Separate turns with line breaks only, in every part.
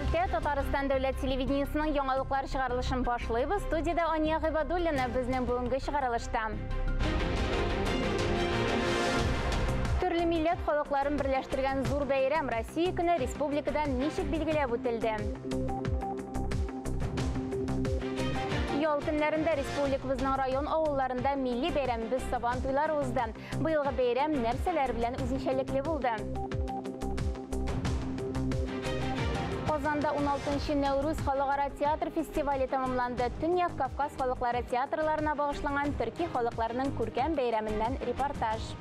Иртә Татарстан дәүләт телевидениесының яңалыклар чыгарылышын башлыйбыз. Студиядә Ания Гыйбадуллина безнең бүгенге чыгарылышта. Төрле милләт халыкларын берләштергән зур бәйрәм Россия көне республикада ничек билгеләп үтелде? Ял көннәрендә республикабызның район авылларында милли бәйрәмебез Сабан туйлары узды. Быелгы бәйрәм нәрсәләр белән үзенчәлекле булды? Казанда 16 Нәүрүз халыкара театр фестивале тәмамланды. Төньяк Кавказ халыклары театрларына багышланган төрки халыкларының күркәм бәйрәменнән репортаж.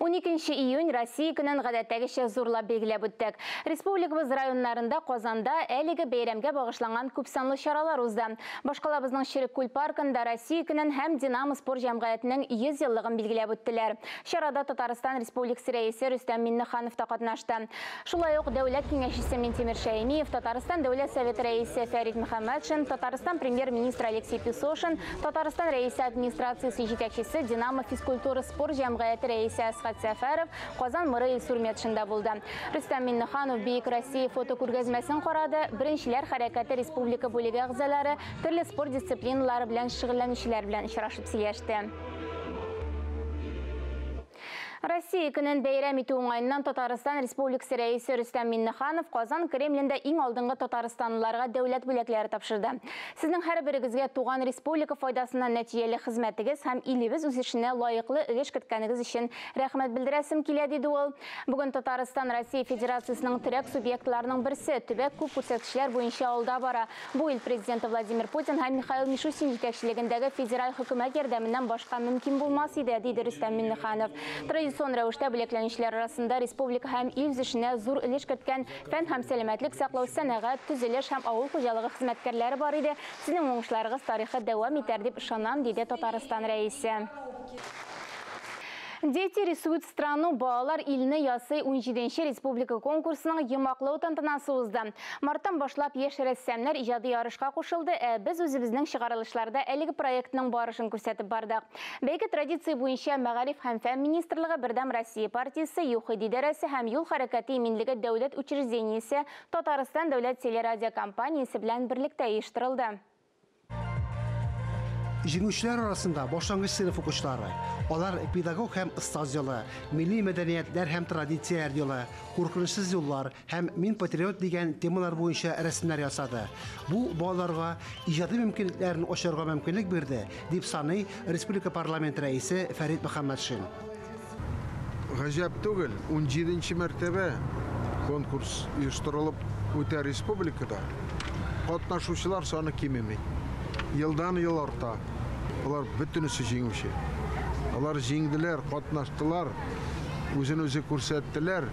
12 июнь Россия көнен гадәттәгечә зурлап билгеләп үттек. Республикабыз районнарында Казанда әлеге бәйрәмгә багышланган күпсанлы чаралар узды. Башкалабызның Череккүл паркында Россия көнен һәм Динамо спорт җәмгыятенең 100 еллыгын билгеләп үттеләр. Чарада Татарстан Республикасы рәисе Рөстәм Миңнеханов та катнашты. Шулай ук Дәүләт киңәшчесе Минтимер Шәймиев, Татарстан Дәүләт Советы рәисе Фәрит Мөхәммәтшин, Татарстан премьер-министры Алексей Песошин, Татарстан рәисе администрациясе җитәкчесе Динамо физкультура спорт җәмгыяте рәисе Әсхәт Сәфәров, Казан мэры Илсур Метшин да булды. Рөстәм Миңнеханов Бөек Россия фотокүргәзмәсен карады, Беренчеләр хәрәкәте республика бүлеге әгъзалары, төрле спорт дисциплиналары белән шөгыльләнүчеләр белән очрашып сөйләште. Россия көнен бәйрәм итү уңаеннан Татарстан Республикасы рәисе Рөстәм Миңнеханов Казан Кремлендә иң алдынгы татарстанлыларга дәүләт бүләкләре тапшырды. Сезнең һәрберегезгә туган республика файдасына нәтиҗәле хезмәтегез һәм илебез үсешенә лаеклы өлеш керткәнегез өчен рәхмәт белдерәсем килә, диде ул. Бүген Татарстан Россия Федерациясенең терәк субъектларының берсе, төбәк күп күрсәткечләр буенча алда бара. Бу ил президенты Владимир Путин һәм Михаил Мишустин җитәкчелегендәге федераль хөкүмәт ярдәменнән башка мөмкин булмас иде, диде Рөстәм Миңнеханов. Традицион рәвештә бүләкләнүчеләр арасында республика һәм ил үсешенә зур өлеш керткән фән һәм сәламәтлек саклау, сәнәгать, төзелеш һәм авыл хуҗалыгы хезмәткәрләре бар иде. Сезнең уңышларыгыз тарихы дәвам итәр дип ышанам, диде Татарстан рәисе. Дети рисуют страну, балалар илне ясый 17 республика конкурсының йомгаклау тантанасы узды. Марттан башлап яшь рәссамнар иҗади ярышка кушылды, ә без үзебезнең чыгарылышларда әлеге проектның барышын күрсәтеп бардык. Бәйге традиция буенча Мәгариф һәм фән министрлыгы, Бердәм Россия партиясе, ЮХИДИ идарәсе һәм юл хәрәкәте иминлеге дәүләт учреждениесе Татарстан дәүләт телерадиокомпаниясе белән берлектә оештырылды.
Җиңүчеләр арасында башлангыч сыйныф укучылары. Алар педагог һәм остаз елы, милли мәдәниятләр һәм традицияләр елы, куркынычсыз юллар һәм мин патриот дигән темалар буенча рәсемнәр ясады. Бу балаларга иҗади мөмкинлекләрен ачарга мөмкинлек бирде, дип саный республика парламент рәисе Фәрит Мөхәммәтшин.
Гаҗәп түгел, 17 мәртәбә конкурс оештырылып үтә республикада. Катнашучылар саны кимеми. Елдан ел арта. Алар бөтенесе җиңүче. Алар җиңделәр, катнаштылар, үзен үзе күрсәттеләр.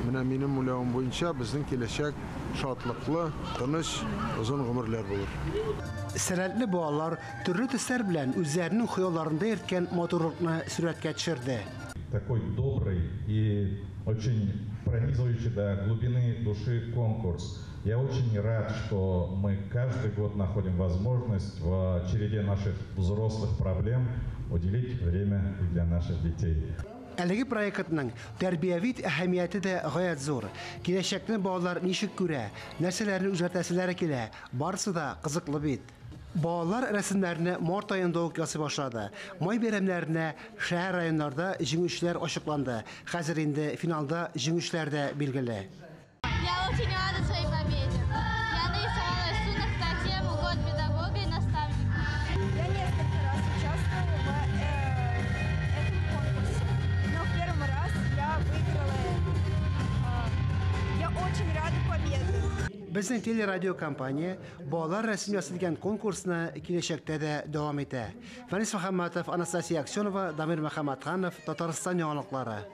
Менә минем уйлавым буенча безнең киләчәк шатлыклы, тыныч, озын гомерләр булыр.
Сәләтле балалар төрле төсләр белән үзләренең хыялларында йөрткән матурлыкны сурәткә төшерде.
Такой добрый и очень пронизывающий до глубины души конкурс. Я очень рад, что мы каждый год находим возможность в череде наших взрослых проблем уделить время и для наших детей.
Әлеге проектның тәрбияви әһәмияте дә гаять зур. Киләчәкне балалар ничек күрә, нәрсәләрне үзгәртәселәре килә, барысы да кызыклы бит. Балалар рәсемнәрне март аенда ук ясый башлады. Май бәйрәмнәренә шәһәр районнарда җиңүчеләр ачыкланды. Хәзер инде финалда җиңүчеләр дә билгеле.
Я очень рада своей победе. Я нарисовала рисунок на тему «Год педагога и наставника».
Я несколько раз участвовала в этом конкурсе, но в первый раз я выиграла. Я очень рада победе.
Безнең телерадиокомпания балалар рәсем ясый дигән конкурсны киләчәктә дә дәвам итә. Фәнис Мөхәммәтов, Анастасия Аксенова, Дамир Мөхәммәтханов, Татарстан яңалыклары.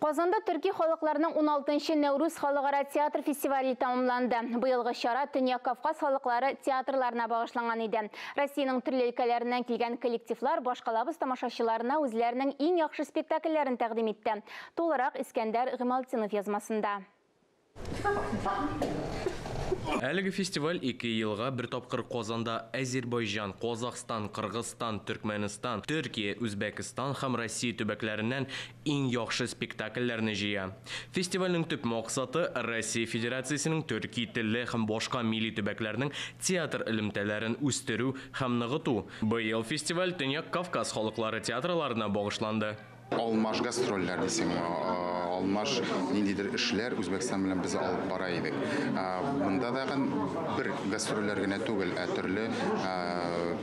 Казанда төрки халыкларының 16 Нәүрүз халыкара театр фестивале тәмамланды. Быелгы чара Төньяк Кавказ халыклары театрларына багышланган иде. Россиянең төрле өлкәләреннән килгән коллективлар башкалабыз тамашачыларына үзләренең иң яхшы спектакльләрен тәкъдим итте. Тулырак Искәндәр Гыймалтдинов язмасында.
Әлеге фестиваль 2 елга бер тапкыр Казанда Азербайҗан, Казахстан, Кыргызстан, Төркмәнстан, Төркия, Үзбәкстан һәм Россия төбәкләреннән иң яхшы спектакльләрне җыя. Фестивальнең төп максаты Россия Федерациясенең төрки телле һәм башка милли төбәкләрнең театр элемтәләрен үстерү һәм ныгыту. Быел фестиваль Төньяк Кавказ халыклары театрларына багышланды.
Алмаш гастрольләр дисең, алмаш ниндидер эшләр Үзбәкстан белән без алып бара идек. Монда дагы бер гастрольләр генә түгел, ә төрле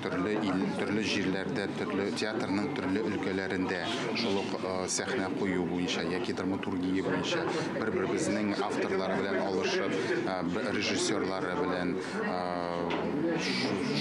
төрле ил, төрле җирләрдә, төрле театрның төрле өлкәләрендә шул ук сәхнә кую буенча яки драматургия буенча бер-беребезнең авторлары белән алышып, режиссерлары белән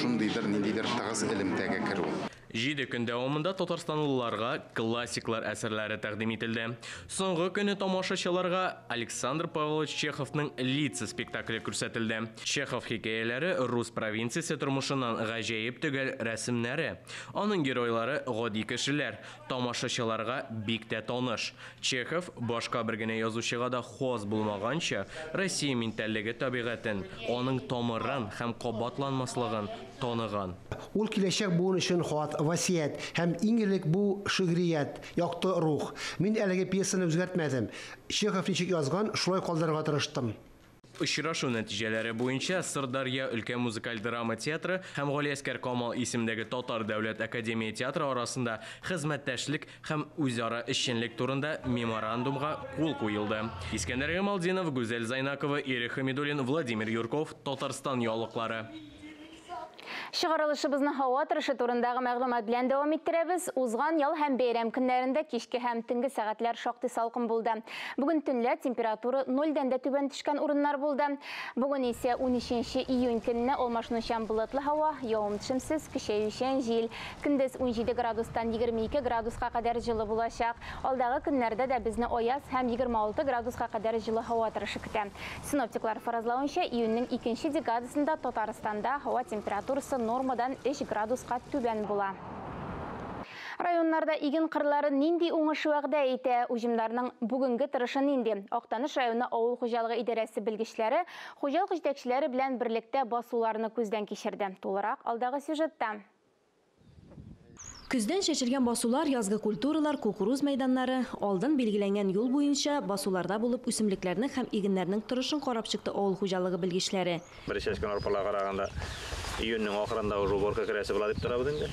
шундыйдыр ниндидер тыгыз элемтәгә керү.
7 көн дәвамында татарстанлыларга классиклар әсәрләре тәкъдим ителде. Соңгы көне тамашачыларга Александр Павлович Чеховның «Лица» спектакле күрсәтелде. Чехов хикәяләре рус провинциясе тормышыннан гаҗәеп төгәл рәсемнәре. Аның геройлары гади кешеләр, тамашачыларга бик тә таныш. Чехов башка бер генә язучыга да хас булмаганча Россия ментальлеге табигатен, аның тамырын һәм кабатланмаслыгын таныган.
Ул киләчәк буын өчен хат, васият һәм иң элек бу шигърият, якты рух. Мин әлеге пьесаны үзгәртмәдем. Чехов ничек язган, шулай калдырырга тырыштым.
Очрашу нәтиҗәләре буенча Сырдарья өлкә музыкаль драма театры һәм Галиәскәр Камал исемендәге Татар дәүләт академия театры арасында хезмәттәшлек һәм үзара эшчәнлек турында меморандумга кул куелды. Искәндәр Гамалдинов, Гүзәл Зайнакова, Ирек Хамидуллин, Владимир Юрков, Татарстан яңалыклары.
Чыгарылышыбызны һава торышы турындагы мәгълүмат белән дәвам иттерәбез. Узган ял һәм бәйрәм көннәрендә кичке һәм төнге сәгатьләр шактый салкын булды. Бүген төнлә температура 0-дән дә түбән төшкән урыннар булды. Бүген исә 13 июнь көнне алмашынучан болытлы һава, явым-төшемсез, көчәючән җил. Көндез 17 градустан 22 градуска кадәр җылы булачак. Алдагы көннәрдә дә безне аяз һәм 26 градуска кадәр җылы һава торышы көтә. Синоптиклар фаразлавынча, июньнең икенче декадасында Татарстанда һава температурасы нормадан 3 градуска түбән була. Районнарда иген кырлары нинди уңыш вәгъдә итә? Уҗымнарның бүгенге торышы нинди? Актаныш районы авыл хуҗалыгы идарәсе белгечләре хуҗалык җитәкчеләре белән берлектә басуларны күздән кичерде. Тулырак алдагы сюжетта.
Көздән чәчелгән басулар, язгы культуралар, кукуруз мәйданнары, алдан билгеләнгән юл буенча басуларда булып үсемлекләрнең һәм игеннәрнең торышын карап чыкты авыл хуҗалыгы белгечләре.
Бер чәчкән арпаларга караганда июньнең ахырында уже уборка керәсе була дип торабыз инде.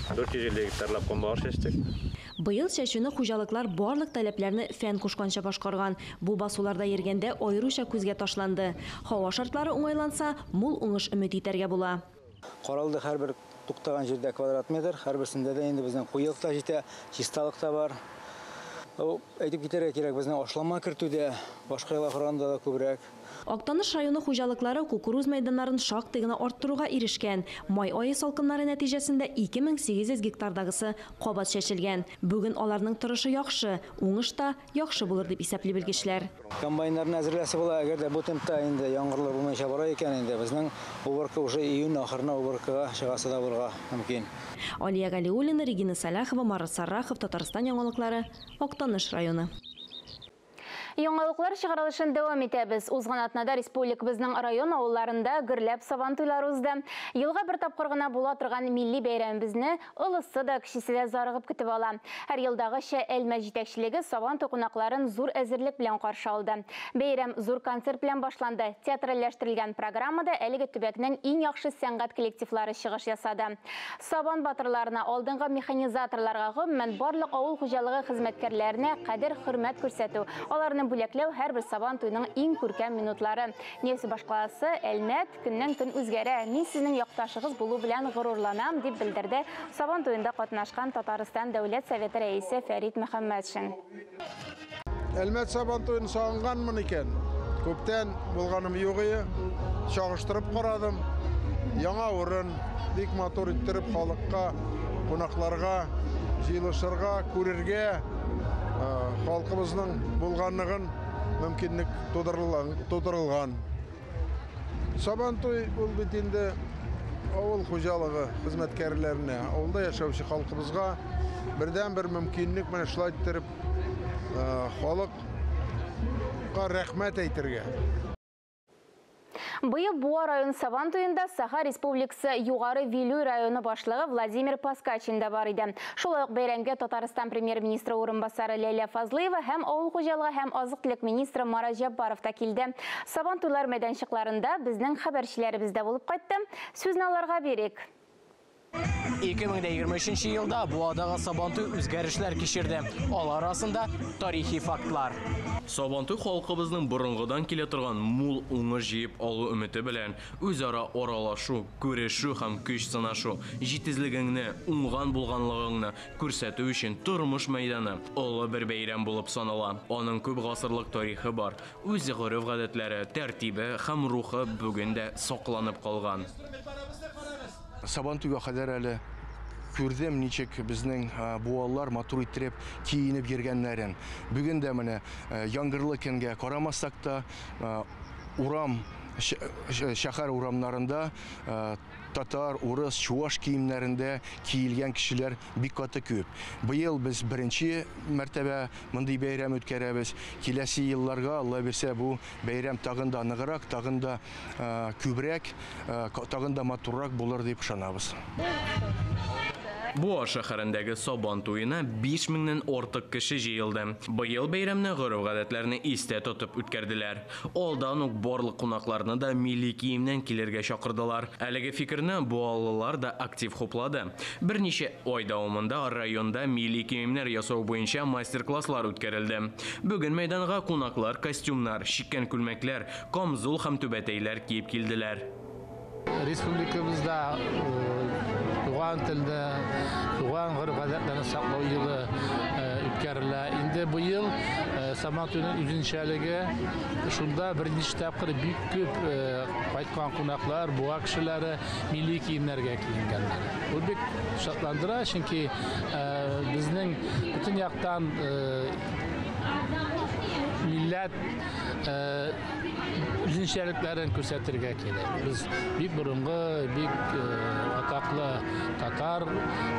450 гектарлап көнбагыш чәчтек.
Быел чәчүне хуҗалыклар барлык таләпләрне фән кушканча башкарган. Бу басуларда йөргәндә аеруча күзгә ташланды. Һава шартлары уңайланса, мул уңыш өмет итәргә була.
Каралды һәрбер туктаган җирдә квадрат метр, һәрберсендә дә инде безнең куелык та җитә, чисталык та бар. Әйтеп китәргә кирәк, безнең ашлама кертүдә башка елга караганда да күбрәк.
Актаныш районы хуҗалыклары кукуруз мәйданнарын шактый гына арттыруга ирешкән. Май ае салкыннары нәтиҗәсендә 2800 гектардагысы кабат чәчелгән. Бүген аларның торышы яхшы, уңыш та яхшы булыр дип исәпли белгечләр.
Комбайннарны әзерләсе була, әгәр дә бу темпта инде яңгырлар булмыйча бара икән, инде безнең уборка уже июнь ахырына уборкага чыгасы да булырга мөмкин.
Алия Галиуллина, Регина Саляхова, Марат Саррахов, Татарстан яңалыклары, Актаныш районы.
Яңалыклар чыгарылышын дәвам итәбез. Узган атнада республикабызның район авылларында гөрләп сабантуйлар узды. Елга бер тапкыр гына була торган милли бәйрәмебезне олысы да кечесе дә зарыгып көтеп ала. Һәр елдагыча Әлмәт җитәкчелеге сабантуй кунакларын зур әзерлек белән каршы алды. Бәйрәм зур концерт белән башланды. Театральләштерелгән программада әлеге төбәкнең иң яхшы сәнгать коллективлары чыгыш ясады. Сабан батырларына, алдынгы механизаторларга, гомумән барлык авыл хуҗалыгы хезмәткәрләренә кадер-хөрмәт күрсәтү, аларны бүләкләү һәрбер сабан туйның иң күркәм минутлары. Нефть башкаласы Әлмәт көннән көн үзгәрә. Мин сезнең якташыгыз булу белән горурланам, дип белдерде сабан туенда катнашкан Татарстан Дәүләт Советы рәисе Фәрит Мөхәммәтшин.
Әлмәт сабан туен сагынганмын икән. Күптән булганым юк иде. Чагыштырып карадым. Яңа урын, бик матур иттереп халыкка, кунакларга җыелышырга, күрергә, халкыбызның булганлыгын мөмкинлек тудырылган. Сабантуй ул бит инде авыл хуҗалыгы хезмәткәрләренә, авылда яшәүче халкыбызга бердән-бер мөмкинлек менә шулай иттереп халыкка рәхмәт әйтергә.
Быел Буа район Сабан туенда Саха Республикасы Югары Вилюй районы башлыгы Владимир Паскачин да бар иде. Шулай ук бәйрәмгә Татарстан премьер-министры урынбасары Ләйлә Фазлыева һәм авыл хуҗалыгы һәм азык-төлек министры Марат Җәббаров та килде. Сабан туйлар мәйданчыкларында безнең хәбәрчеләребез дә булып кайтты. Сүзне аларга бирик.
2023 елда Буадагы Сабантуй үзгәрешләр кичерде. Алар арасында тарихи фактлар. Сабантуй халкыбызның борынгыдан килә торган мул уңыш җыеп алу өмете белән үзара аралашу, күрешү һәм көч сынашу, җитезлегеңне, уңган булганлыгыңны күрсәтү өчен тормыш мәйданы олы бер бәйрәм булып санала. Аның күп гасырлык тарихы бар. Үз гореф-гадәтләре, тәртибе һәм рухы бүген дә сакланып калган.
Сабантуйга кадәр әле күрдем, ничек безнең буаллар матур иттереп киенеп йөргәннәрен. Бүген дә менә яңгырлы көнгә карамасак та, урам, шәһәр урамнарында татар, урыс, чуаш киемнәрендә киелгән кешеләр бик каты күп. Быел без беренче мәртәбә мондый бәйрәм үткәрәбез. Киләсе елларга, Алла бирсә, бу бәйрәм тагын да ныграк, тагын да күбрәк, тагын да матуррак булыр дип ышанабыз.
Буа шәһәрендәге Сабан туена 5000-нән артык кеше җыелды. Быел бәйрәмне гореф-гадәтләрне истә тотып үткәрделәр. Алдан ук барлык кунакларны да милли киемнән килергә чакырдылар. Әлеге фикерне буалылар да актив хуплады. Берничә ай дәвамында районда милли киемнәр ясау буенча мастер-класслар үткәрелде. Бүген мәйданга кунаклар костюмнар, чиккән күлмәкләр, камзул һәм түбәтәйләр киеп килделәр.
Республикабызда туган телне, туган гореф-гадәтләрне саклау елы үткәрелә. Инде быел Сабантуйның үзенчәлеге шунда берничә тапкыр бик күп кайткан кунаклар, Буа кешеләре милли киемнәргә киенгәннәр. Бу бик шатландыра, чөнки безнең бөтен яктан милләт үзенчәлекләрен күрсәтергә кирәк. Без бик борынгы, бик атаклы татар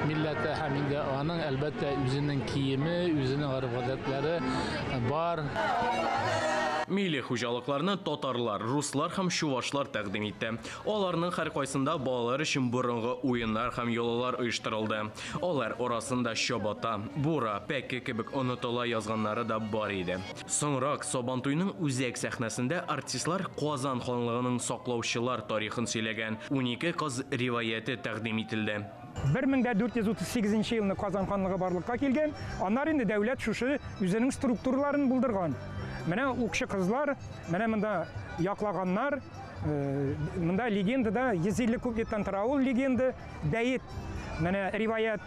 милләте һәм инде аның әлбәттә үзенең киеме, үзенең гореф-гадәтләре бар.
Милли хуҗалыкларны татарлар, руслар һәм чувашлар тәкъдим итте. Аларның һәркайсында балалар өчен борынгы уеннар һәм йолалар оештырылды. Алар арасында чабата, бура, пәке кебек онытыла язганнары да бар иде. Соңрак Сабантуйның үзәк сәхнәсендә артистлар Казан ханлыгының саклаучылар тарихын сөйләгән 12 кыз риваяте тәкъдим ителде.
1438 елны Казан ханлыгы барлыкка килгән. Аннары инде дәүләт шушы үзенең структураларын булдырган. Менә укчы кызлар, менә монда яклаганнар, монда легендада 150 куплеттан тора ул легенда, бәет, менә риваят,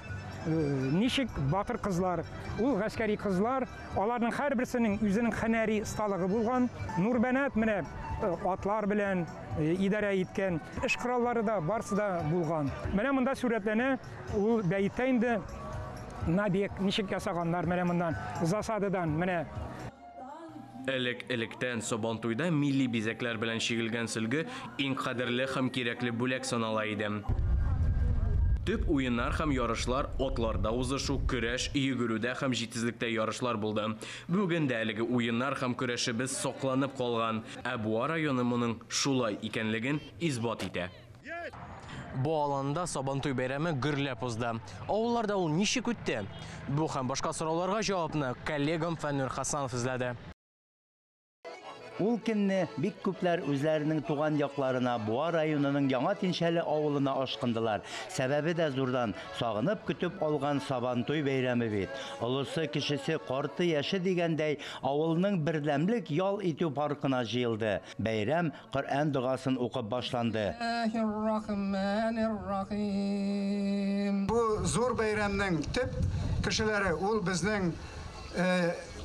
ничек батыр кызлар, ул гаскәри кызлар, аларның һәрберсенең үзенең һөнәри осталыгы булган. Нурбәнат менә атлар белән идарә иткән, эш кораллары да барсы да булган. Менә монда сурәтләнә ул бәеттә инде набег ничек ясаганнар, менә моннан засададан менә.
Элек-электән Сабантуйда милли бизәкләр белән чигелгән сөлге иң кадерле һәм кирәкле бүләк санала иде. Төп уеннар һәм ярышлар атларда узышу, көрәш, йөгерүдә һәм җитезлектә ярышлар булды. Бүген дә әлеге уеннар һәм көрәшебез сакланып калган. Ә Буа районы моның шулай икәнлеген исбат итә. Бу аланда Сабантуй бәйрәме гөрләп узды. Авылларда ул ничек үтте? Бу һәм башка сорауларга җавапны коллегам Фәннур Хасанов эзләде.
Ул көнне бик күпләр үзләренең туган якларына, Буа районының Яңа Тинчәле авылына ашкындылар. Сәбәбе дә зурдан, сагынып көтеп алган Сабантуй бәйрәме бит. Олысы, кешесе, карты, яше дигәндәй, авылның бердәмлек ял итү паркына җыелды. Бәйрәм Коръән догасын укып башланды.
Бу зур бәйрәмнең төп кешеләре ул безнең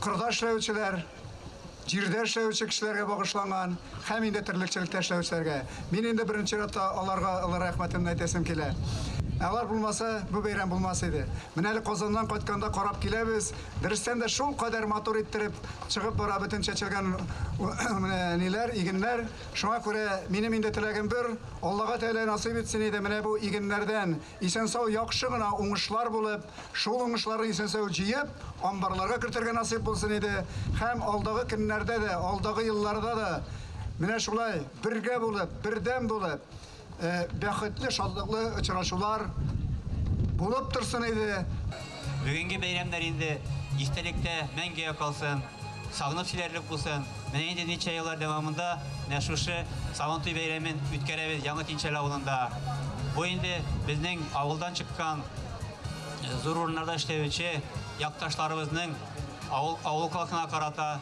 кырда эшләүчеләр, җирдә эшләүче кешеләргә багышланган һәм инде терлекчелектә эшләүчеләргә. Мин инде беренче чиратта аларга рәхмәтемне әйтәсем килә. Алар булмаса, бу бәйрәм булмас иде. Менә әле Казаннан кайтканда карап киләбез. Дөрестән дә шул кадәр матур иттереп чыгып бара бөтен чәчелгән менә ниләр, игеннәр. Шуңа күрә минем инде теләгем бер, Аллага Тәгалә насыйп итсен иде менә бу игеннәрдән исән-сау яхшы гына уңышлар булып, шул уңышларны исән-сау җыеп, амбарларга кертергә насыйп булсын иде. Һәм алдагы көннәрдә дә, алдагы елларда да Менә шулай бергә булып, бердәм булып, бәхетле, шатлыклы очрашулар булып торсын иде.
Бүгенге бәйрәмнәр инде истәлектә мәңгегә калсын, сагынып сөйләрлек булсын. Менә инде ничә еллар дәвамында менә шушы Сабантуй бәйрәмен үткәрәбез Яңа Тинчәле авылында. Бу инде безнең авылдан чыккан зур урыннарда эшләүче якташларыбызның авыл авыл халкына карата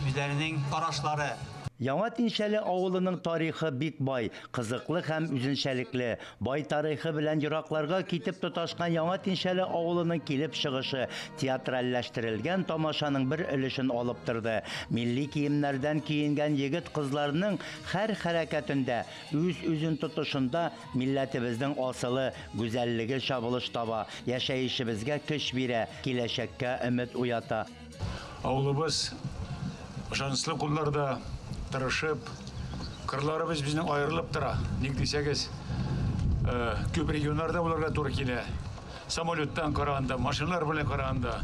үзләренең карашлары.
Яңа Тинчәле авылының тарихы бик бай, кызыклы һәм үзенчәлекле. Бай тарихы белән еракларга китеп тоташкан Яңа Тинчәле авылының килеп чыгышы театральләштерелгән тамашаның бер өлешен алып торды. Милли киемнәрдән киенгән егет-кызларның һәр хәрәкәтендә, үз-үзен тотышында милләтебезнең асылы, гүзәллеге чагылыш таба, яшәешебезгә көч бирә, киләчәккә өмет уята.
Авылыбыз ышанычлы кулларда, тырышып, кырларыбыз безнең аерылып тора. Ник дисәгез, күп регионнарда булырга туры килә. Самолеттан караганда, машиналар белән караганда,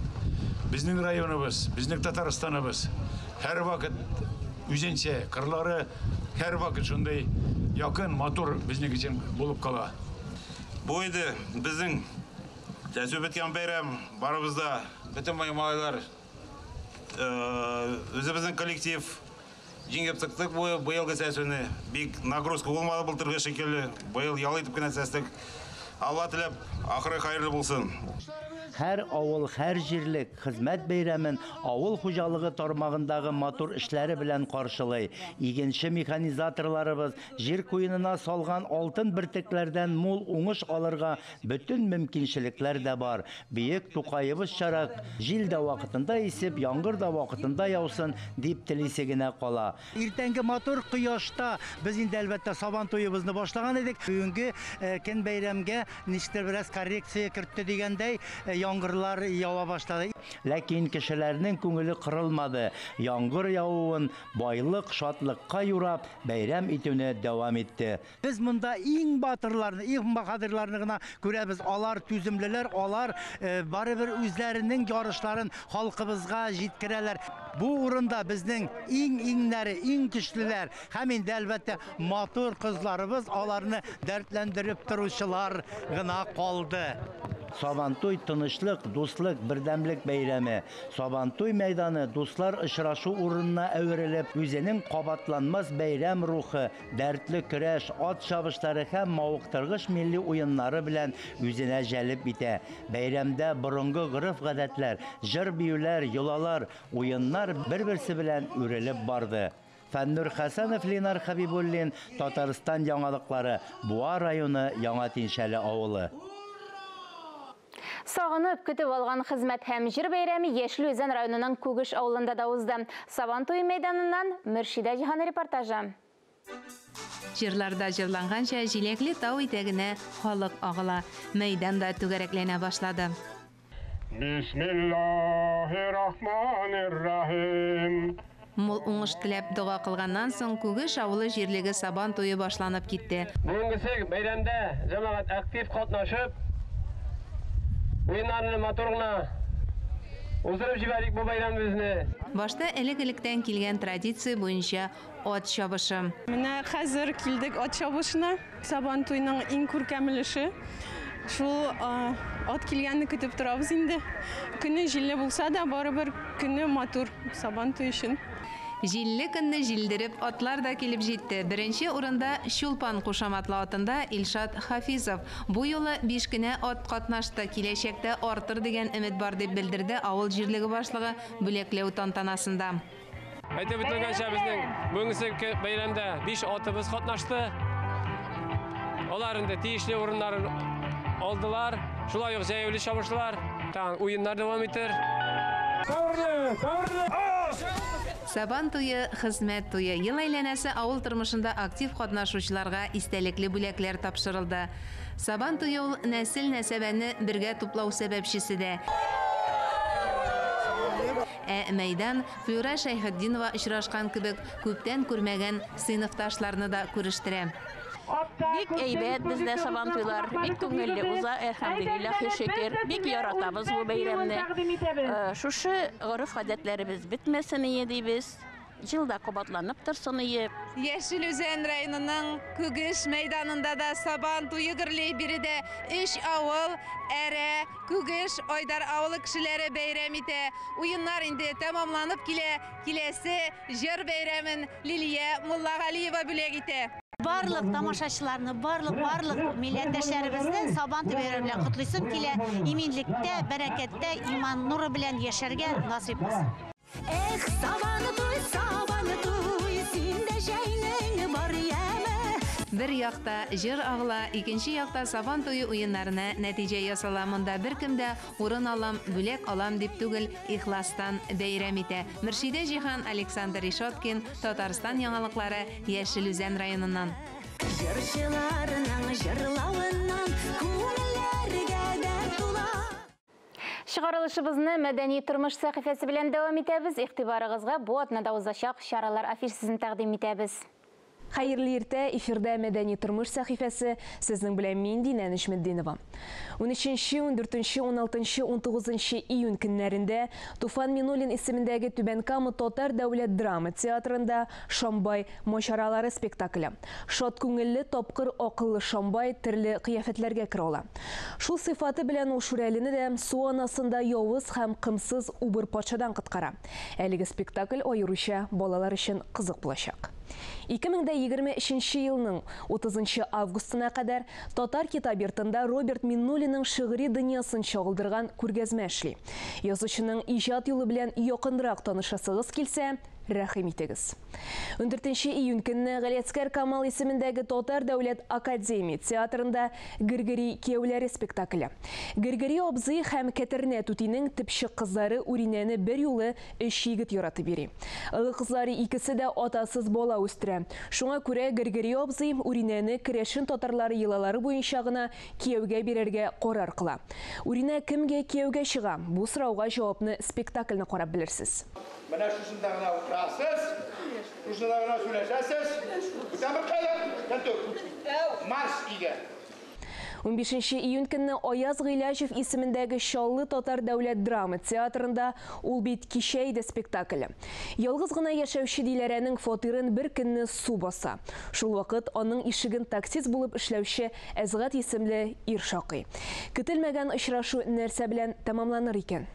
безнең районыбыз, безнең Татарстаныбыз һәрвакыт үзенчә, кырлары һәрвакыт шундый якын, матур безнең өчен булып кала.
Бу инде безнең чәчү беткән бәйрәм, барыбыз да, бөтен малайлар, үзебезнең коллектив җиңеп чыктык бу быелгы чәчүне. Бик нагрузка булмады былтыргы шикелле. Быел ял итеп кенә чәчтек. Алла теләп, ахыры хәерле булсын.
Һәр авыл, һәр җирлек хезмәт бәйрәмен авыл хуҗалыгы тармагындагы матур эшләре белән каршылый. Игенче механизаторларыбыз җир куенына салган алтын бөртекләрдән мул уңыш алырга бөтен мөмкинчелекләр дә бар. Бөек Тукаебызчарак, җил дә вакытында исеп, яңгыр да вакытында яусын, дип телисе генә кала. Иртәнге матур кояшта без инде әлбәттә Сабан туебызны башлаган идек. Бүгенге көн бәйрәмгә ничектер бераз коррекция кертте дигәндәй, яңгырлар ява башлады. Ләкин кешеләрнең күңеле кырылмады. Яңгыр явуын байлык, шатлыкка юрап, бәйрәм итүне дәвам итте. Без монда иң батырларны, иң баһадирларны гына күрәбез. Алар түземлеләр, алар барыбер үзләренең ярышларын халкыбызга җиткерәләр. Бу урында безнең иң-иңнәре, иң көчлеләр һәм инде әлбәттә матур кызларыбыз, аларны дәртләндереп торучылар гына калды. Сабантуй тынычлык, дуслык, бердәмлек бәйрәме. Сабантуй мәйданы дуслар очрашу урынына әверелеп, үзенең кабатланмас бәйрәм рухы, дәртле көрәш, ат чабышлары һәм мавыктыргыч милли уеннары белән үзенә җәлеп итә. Бәйрәмдә борынгы гореф-гадәтләр, җыр-биюләр, йолалар, уеннар бер-берсе белән үрелеп барды. Фәннур Хәсәнов, Ленар Хәбибуллин, Татарстан яңалыклары, Буа районы, Яңа Тинчәле авылы.
Сагынып көтеп алган хезмәт һәм җыр бәйрәме Яшел Үзән районының Күгеш авылында да узды. Сабан туе мәйданыннан Мөршидә Җиһан репортажы.
Җырларда җырланганча, җиләкле тау итәгенә халык агыла. Мәйдан да түгәрәкләнә башлады.
Бисмиллаһир-рахманир-рахим.
Мул уңыш теләп дога кылганнан соң Күгеш авылы җирлеге Сабан туе башланып китте.
Бүгенгесе бәйрәмдә җәмәгать актив катнашып, уеннарны матур гына уздырып җибәрик бу бәйрәмебезне.
Башта элек-электән килгән традиция буенча ат чабышы.
Менә хәзер килдек ат чабышына. Сабан туйның иң күркәм өлеше. Шул ат килгәнне көтеп торабыз инде. Көне җилле булса да, барыбер көне матур Сабан туй өчен.
Җилле көнне җилдереп атлар да килеп җитте. Беренче урында Чулпан кушаматлы атында Илшат Хафизов. Бу юлы 5 кенә ат катнашты. Киләчәктә артыр дигән өмет бар дип белдерде авыл җирлеге башлыгы бүләкләү тантанасында.
Әйтеп үтелгәнчә, безнең бүгенге бәйрәмдә 5 атыбыз катнашты. Алар инде тиешле урыннарын алдылар. Шулай ук җәяүле чабышлар, тагын уеннар дәвам итер.
Сабан туе, хезмәт туе. Ел әйләнәсе авыл тормышында актив катнашучыларга истәлекле бүләкләр тапшырылды. Сабан туе ул нәсел-нәсәбәне бергә туплау сәбәпчесе дә. Ә мәйдан Флюра Шәйхетдинова очрашкан кебек күптән күрмәгән сыйныфташларны да күрештерә.
Бик әйбәт бездә Сабан туйлар, бик күңелле уза, әлхәмдүлилләһи шөкер. Бик яратабыз бу бәйрәмне. Шушы гореф-гадәтләребез бетмәсен ие дибез. Ел да кабатланып торсын ие.
Яшел Үзән районының Күгеш мәйданында да Сабан туе гөрли. Биредә өч авыл, Әрә, Күгеш, Айдар авылы кешеләре бәйрәм итә. Уеннар инде тәмамланып килә. Киләсе җыр бәйрәмен Лилия Муллагалиева бүләк итә.
Барлык тамашачыларны, барлык барлык милләттәшләребезне Сабан туе бәйрәме белән котлыйсым килә. Иминлектә, бәрәкәттә, иман нуры белән яшәргә насыйп булсын.
Эх, Сабан туй, Сабан туй, синдә җәйнең бар яме.
Бер якта җыр агыла, икенче якта Сабан туе уеннарына нәтиҗә ясала. Монда беркем дә урын алам, бүләк алам дип түгел, ихластан бәйрәм итә. Мөршидә Җиһан, Александр Решеткин, Татарстан яңалыклары, Яшел Үзән районыннан.
Җырчыларның җырлавыннан күңелләргә дәрт тула.
Чыгарылышыбызны мәдәни тормыш сәхифәсе белән дәвам итәбез. Игътибарыгызга бу атнада узачак чаралар афишасын тәкъдим итәбез.
Хәерле иртә, эфирдә мәдәни тормыш сәхифәсе, сезнең белән мин Динә Нәҗметдинова. 13, 14, 16, 19 июнь көннәрендә Туфан Минуллин исемендәге Түбән Кама татар дәүләт драма театрында Шамбай маҗаралары спектакле. Шат күңелле, тапкыр акыллы Шамбай төрле кыяфәтләргә керә ала. Шул сыйфаты белән ул Шүрәлене дә су анасын да явыз һәм кымсыз убыр патшадан коткара. Әлеге спектакль аеруча балалар өчен кызык булачак. 2023 елның 30 августына кадәр Татар китап йортында Роберт Миннуллинның шигъри дөньясын чагылдырган күргәзмә эшли. Язучының иҗат юлы белән якынрак танышасыгыз килсә, рәхим итегез. 14 июнь көнне Галиәсгар Камал исемендәге Татар дәүләт академия театрында Гөргөри кияүләре спектакле. Гөргөри абзый һәм Кәтернә түтинең төпчек кызлары Үринәне бер юлы өч егет яратып йөри. Олы кызлары икесе дә атасыз бала үстерә. Шуңа күрә Гөргөри абзый Үринәне керәшен татарлары йолалары буенча гына кияүгә бирергә карар кыла. Үринә кемгә кияүгә чыга? Бу сорауга җавапны спектакльне карап белерсез.
Менә шушында гына утырасыз, шушында гына сөйләшәсез. Бүтән кая? Тәтүк. Марш өйгә.
15 июнь көнне Аяз Гыйләҗев исемендәге Чаллы татар дәүләт драма театрында Ул бит кичә иде спектакле. Ялгыз гына яшәүче Диләрәнең фатирын бер көнне су баса. Шул вакыт аның ишеген таксист булып эшләүче Әзгать исемле ир шакый. Көтелмәгән очрашу нәрсә белән тәмамланыр икән?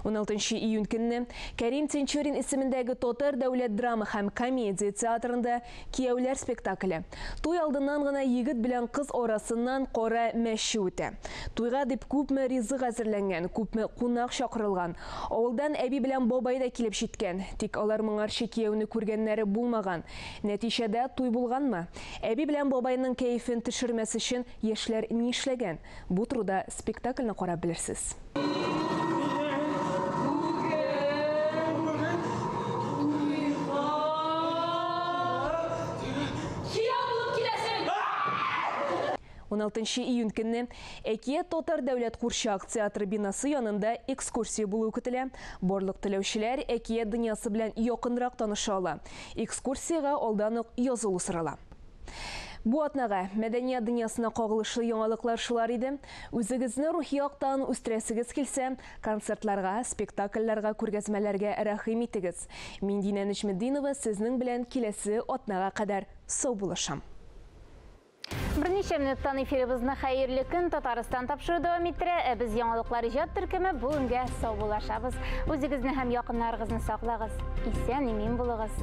16 июнь көнне Кәрим Тинчурин исемендәге Татар дәүләт драма һәм комедия театрында Кияүләр спектакле. Туй алдыннан гына егет белән кыз арасыннан кара мәче үтә. Туйга дип күпме ризык әзерләнгән, күпме кунак чакырылган. Авылдан әби белән бабай да килеп җиткән. Тик алар моңарчы кияүне күргәннәре булмаган. Нәтиҗәдә туй булганмы? Әби белән бабайның кәефен төшермәс өчен яшьләр нишләгән? Бу турыда спектакльне карап белерсез.
Кияү булып киләсең!
16 июнь көнне Әкият татар дәүләт курчак театры бинасы янында экскурсия булуы көтелә. Барлык теләүчеләр әкият дөньясы белән якынрак таныша ала. Экскурсиягә алдан ук язылу сорала. Бу атнага мәдәният дөньясына кагылышлы яңалыклар шулар иде. Үзегезне рухи яктан үстерәсегез килсә, концертларга, спектакльләргә, күргәзмәләргә рәхим итегез. Мин Динә Нәҗметдинова сезнең белән киләсе атнага кадәр саубуллашам.
Берничә минуттан эфирыбызны Хәерле көн Татарстан тапшыру дәвам иттерә. Ә без яңалыклар иҗат төркеме бүгенгә саубуллашабыз. Үзегезне һәм якыннарыгызны саклагыз. Исән имин булыгыз.